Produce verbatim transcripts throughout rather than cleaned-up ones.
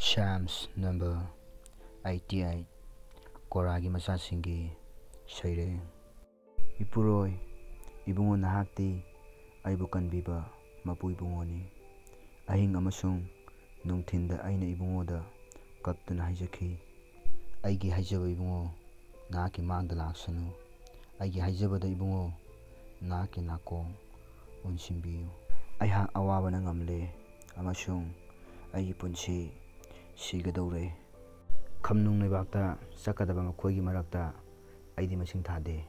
Psalms number eighty eight, ꯀꯣꯔꯥꯒꯤ ꯃꯆꯥꯁꯤꯡꯒꯤ ꯁꯩꯔꯦꯡ꯫ ꯏꯄꯨꯔꯣꯏ, ꯏꯕꯨꯡꯉꯣ ꯅꯍꯥꯛꯇꯤ ꯑꯩꯕꯨ ꯀꯟꯕꯤꯕ ꯃꯄꯨ ꯏꯕꯨꯡꯉꯣꯅꯤ꯫ ꯑꯍꯤꯡ ꯑꯃꯁꯨꯡ ꯅꯨꯡꯊꯤꯟꯗ ꯑꯩꯅ ꯏꯕꯨꯡꯉꯣꯗ ꯀꯞꯇꯨꯅ ꯍꯥꯏꯖꯈꯤ, "ꯑꯩꯒꯤ ꯍꯥꯏꯖꯕ ꯏꯕꯨꯡꯉꯣ, ꯅꯍꯥꯛꯀꯤ ꯃꯥꯡꯗ ꯂꯥꯛꯁꯅꯨ꯫ ꯑꯩꯒꯤ ꯍꯥꯏꯖꯕꯗ ꯏꯕꯨꯡꯉꯣ, ꯅꯍꯥꯛꯀꯤ ꯅꯥꯀꯣꯡ ꯎꯟꯁꯤꯟꯕꯤꯌꯨ꯫ ꯑꯩꯍꯥꯛ ꯑꯋꯥꯕꯅ ꯉꯝꯂꯦ ꯑꯃꯁꯨꯡ ꯑꯩꯒꯤ ꯄꯨꯟꯁꯤ ꯁꯤꯒꯗꯧꯔꯦ꯫ ꯈꯝꯅꯨꯡ ꯂꯩꯕꯥꯛꯇ ꯆꯠꯀꯗꯕ ꯃꯈꯣꯏꯒꯤ ꯃꯔꯛꯇ ꯑꯩꯗꯤ ꯃꯁꯤꯡ ꯊꯥꯗꯦ꯫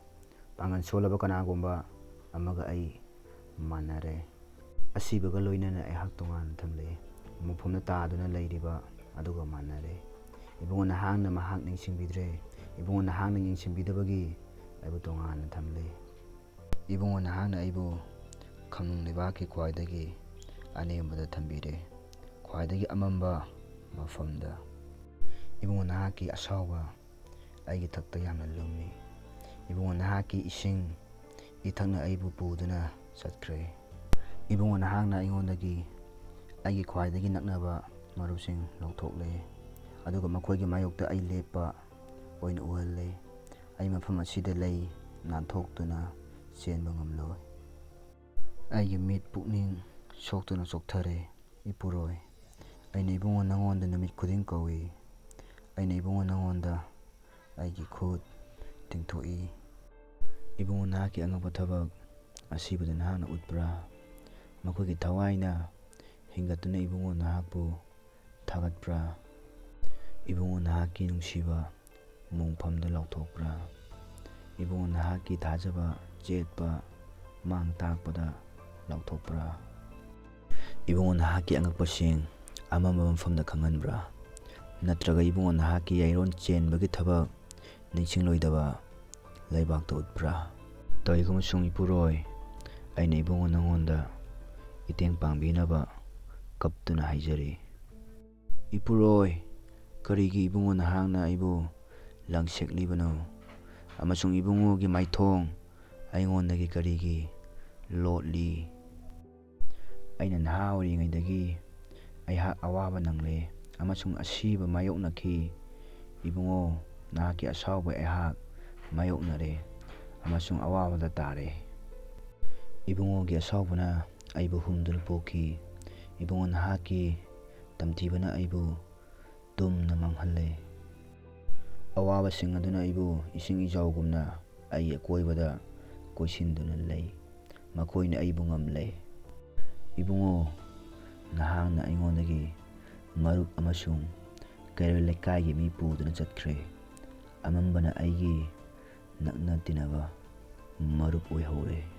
ꯄꯥꯡꯒꯜ ꯁꯣꯜꯂꯕ ꯀꯅꯥꯒꯨꯝꯕ ꯑꯃꯒ ꯑꯩ ꯃꯥꯟꯅꯔꯦ꯫ ꯑꯁꯤꯕꯒ ꯂꯣꯏꯅꯅ ꯑꯩꯍꯥꯛ ꯇꯣꯉꯥꯟꯅ ꯊꯝꯂꯦ꯫ ꯃꯐꯝꯗ ꯇꯥꯗꯨꯅ ꯂꯩꯔꯤꯕ ꯑꯗꯨꯒ ꯃꯥꯟꯅꯔꯦ꯫ ꯏꯕꯨꯡꯉꯣ ꯅꯍꯥꯛꯅ ꯃꯍꯥꯛ ꯅꯤꯡꯁꯤꯡꯕꯤꯗ꯭ꯔꯦ꯫ ꯏꯕꯨꯡꯉꯣ ꯅꯍꯥꯛꯅ ꯌꯦꯡꯁꯤꯟꯕꯤꯗꯕꯒꯤ ꯑꯩꯕꯨ ꯇꯣꯉꯥꯟꯅ ꯊꯝꯂꯦ꯫ ꯏꯕꯨꯡꯉꯣ ꯅꯍꯥꯛꯅ ꯑꯩꯕꯨ ꯈꯝꯅꯨꯡ ꯂꯩꯕꯥꯛꯀꯤ ꯈ꯭ꯋꯥꯏꯗꯒꯤ ꯑꯅꯦꯝꯕꯗ ꯊꯝꯕꯤꯔꯦ, ꯈ꯭ꯋꯥꯏꯗꯒꯤ ꯑꯃꯝꯕ ꯃꯐꯝꯗ꯫ ꯏꯕꯨꯡꯉꯣ ꯅꯍꯥꯛꯀꯤ ꯑꯁꯥꯎꯕ ꯑꯩꯒꯤ ꯊꯛꯇ ꯌꯥꯝꯅ ꯂꯨꯝꯃꯤ꯫ ꯏꯕꯨꯡꯉꯣ ꯅꯍꯥꯛꯀꯤ ꯏꯁꯤꯡ ꯏꯊꯛꯅ ꯑꯩꯕꯨ ꯄꯨꯗꯨꯅ ꯆꯠꯈ꯭ꯔꯦ꯫ ꯏꯕꯨꯡꯉꯣ ꯅꯍꯥꯛꯅ ꯑꯩꯉꯣꯟꯗꯒꯤ ꯑꯩꯒꯤ ꯈ꯭ꯋꯥꯏꯗꯒꯤ ꯅꯛꯅꯕ ꯃꯔꯨꯞꯁꯤꯡ ꯂꯧꯊꯣꯛꯂꯦ, ꯑꯗꯨꯒ ꯃꯈꯣꯏꯒꯤ ꯃꯥꯌꯣꯛꯇ ꯑꯩ ꯂꯦꯞꯄ ꯑꯣꯏꯅ ꯎꯍꯜꯂꯦ꯫ ꯑꯩ ꯃꯐꯝ ꯑꯁꯤꯗ ꯂꯩ ꯅꯥꯟꯊꯣꯛꯇꯨꯅ ꯆꯦꯟꯕ ꯉꯝꯂꯣꯏ꯫ ꯑꯩꯒꯤ ꯃꯤꯠ ꯄꯨꯛꯅꯤꯡ ꯁꯣꯛꯇꯨꯅ ꯆꯣꯛꯊꯔꯦ, ꯏꯄꯨꯔꯣꯏ꯫ ꯑꯩꯅ ꯏꯕꯨꯡꯉꯣ ꯅꯉꯣꯟꯗ ꯅꯨꯃꯤꯠ ꯈꯨꯗꯤꯡ ꯀꯧꯏ꯫ ꯑꯩꯅ ꯏꯕꯨꯡꯉꯣ ꯅꯉꯣꯟꯗ ꯑꯩꯒꯤ ꯈꯨꯠ ꯇꯤꯡꯊꯣꯛꯏ꯫ ꯏꯕꯨꯡꯉꯣ ꯅꯍꯥꯛꯀꯤ ꯑꯉꯛꯄ ꯊꯕꯛ ꯑꯁꯤꯕꯨꯗ ꯅꯍꯥꯛꯅ ꯎꯠꯄ꯭ꯔꯥ? ꯃꯈꯣꯏꯒꯤ ꯊꯋꯥꯏꯅ ꯍꯤꯡꯒꯠꯇꯨꯅ ꯏꯕꯨꯡꯉꯣ ꯅꯍꯥꯛꯄꯨ ꯊꯥꯒꯠꯄ꯭ꯔꯥ? ꯏꯕꯨꯡꯉꯣ ꯅꯍꯥꯛꯀꯤ ꯅꯨꯡꯁꯤꯕ ꯃꯣꯡꯐꯝꯗ ꯂꯥꯎꯊꯣꯛꯄ꯭ꯔꯥ? ꯏꯕꯨꯡꯉꯣ ꯅꯍꯥꯛꯀꯤ ꯊꯥꯖꯕ ꯆꯦꯠꯄ ꯃꯥꯡ ꯇꯥꯛꯄꯗ ꯂꯥꯎꯊꯣꯛꯄ꯭ꯔꯥ? ꯏꯕꯨꯡꯉꯣ ꯅꯍꯥꯛꯀꯤ ꯑꯉꯛꯄꯁꯤꯡ ꯑꯃꯝꯕ ꯃꯐꯝꯗ ꯈꯪꯍꯟꯕ꯭ꯔꯥ? ꯅꯠꯇ꯭ꯔꯒ ꯏꯕꯨꯡꯉꯣ ꯅꯍꯥꯛꯀꯤ ꯌꯥꯏꯔꯣꯟ ꯆꯦꯟꯕꯒꯤ ꯊꯕꯛ ꯅꯤꯡꯁꯤꯡꯂꯣꯏꯗꯕ ꯂꯩꯕꯥꯛꯇ ꯎꯠꯄ꯭ꯔꯥ? ꯇꯧꯏꯒꯨꯝꯕꯁꯨꯡ ꯏꯄꯨꯔꯣꯏ, ꯑꯩꯅ ꯏꯕꯨꯡꯉꯣ ꯅꯉꯣꯟꯗ ꯃꯇꯦꯡ ꯄꯥꯡꯕꯤꯅꯕ ꯀꯞꯇꯨꯅ ꯍꯥꯏꯖꯔꯤ꯫ ꯏꯄꯨꯔꯣꯏ, ꯀꯔꯤꯒꯤ ꯏꯕꯨꯡꯉꯣ ꯅꯍꯥꯛꯅ ꯑꯩꯕꯨ ꯂꯪꯁꯦꯛꯂꯤꯕꯅꯣ? ꯑꯃꯁꯨꯡ ꯏꯕꯨꯡꯉꯣꯒꯤ ꯃꯥꯏꯊꯣꯡ ꯑꯩꯉꯣꯟꯗꯒꯤ ꯀꯔꯤꯒꯤ ꯂꯣꯠꯂꯤ? ꯑꯩꯅ ꯅꯍꯥ ꯑꯣꯏꯔꯤꯉꯩꯗꯒꯤ ꯑꯩꯍꯥꯛ ꯑꯋꯥꯕ ꯅꯪꯂꯦ, ꯑꯃꯁꯨꯡ ꯑꯁꯤꯕ ꯃꯥꯌꯣꯛꯅꯈꯤ꯫ ꯏꯕꯨꯡꯉꯣ, ꯅꯍꯥꯛꯀꯤ ꯑꯁꯥꯎꯕ ꯑꯩꯍꯥꯛ ꯃꯥꯌꯣꯛꯅꯔꯦ ꯑꯃꯁꯨꯡ ꯑꯋꯥꯕꯗ ꯇꯥꯔꯦ꯫ ꯏꯕꯨꯡꯉꯣꯒꯤ ꯑꯁꯥꯎꯕꯅ ꯑꯩꯕꯨ ꯍꯨꯝꯗꯨꯅ ꯄꯨꯈꯤ꯫ ꯏꯕꯨꯡꯉꯣ, ꯅꯍꯥꯛꯀꯤ ꯇꯝꯊꯤꯕꯅ ꯑꯩꯕꯨ ꯇꯨꯝꯅ ꯃꯥꯡꯍꯜꯂꯦ꯫ ꯑꯋꯥꯕꯁꯤꯡ ꯑꯗꯨꯅ ꯑꯩꯕꯨ ꯏꯁꯤꯡ ꯏꯖꯥꯎꯒꯨꯝꯅ ꯑꯩꯒꯤ ꯑꯀꯣꯏꯕꯗ ꯀꯣꯏꯁꯤꯟꯗꯨꯅ ꯂꯩ꯫ ꯃꯈꯣꯏꯅ ꯑꯩꯕꯨ ꯉꯝꯂꯦ꯫ ꯏꯕꯨꯡꯉꯣ, ꯅꯍꯥꯛꯅ ꯑꯩꯉꯣꯟꯗꯒꯤ ꯃꯔꯨꯞ ꯑꯃꯁꯨꯡ ꯀꯩꯔꯣꯜ ꯂꯩꯀꯥꯏꯒꯤ ꯃꯤ ꯄꯨꯗꯨꯅ ꯆꯠꯈ꯭ꯔꯦ꯫ ꯑꯃꯝꯕꯅ ꯑꯩꯒꯤ ꯅꯛꯅ ꯇꯤꯟꯅꯕ ꯃꯔꯨꯞ ꯑꯣꯏꯍꯧꯔꯦ꯫